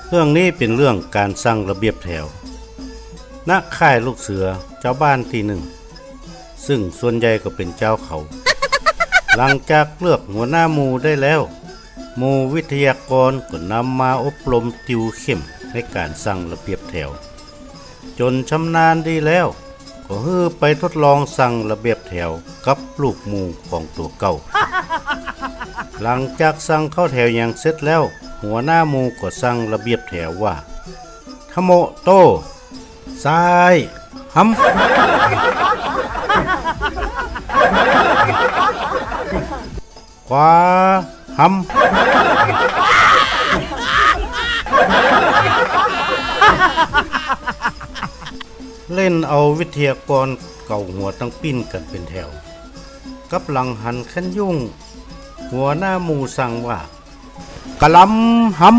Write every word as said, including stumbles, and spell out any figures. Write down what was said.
เรื่องนี้เป๋นเรื่องก๋านสั่งระเบียบแถว ณ ค่ายลูกเสือ จาวบ้านตี้นึ่ง ซึ่งส่วนใหญ่ก็เป๋นจาวเขา หลังจากเลือกหัวหน้าหมู่ได้แล้ว หมู่วิทยากรก็นำมาอบรมติวเข้มในก๋านสั่งระเบียบแถว จ๋นชำนาญดีแล้ว ก็หื้อไปทดลองสั่งระเบียบแถวกับลูกหมู่ของตั๋วเก่า หลังจากสั่งเข้าแถวหยังเสร็จแล้ว หัวหน้าหมู่ก็สั่งระเบียบแถวว่า ทะโมะโต้ ซ้าย หำ ขวา หำ เล่นเอาวิทยากรเก่าหัวตึงปิ้นกั๋นเป๋นแถว กับหลังหันคันยุ่ง หัวหน้าหมู่สั่งว่า กะหล่ำหำ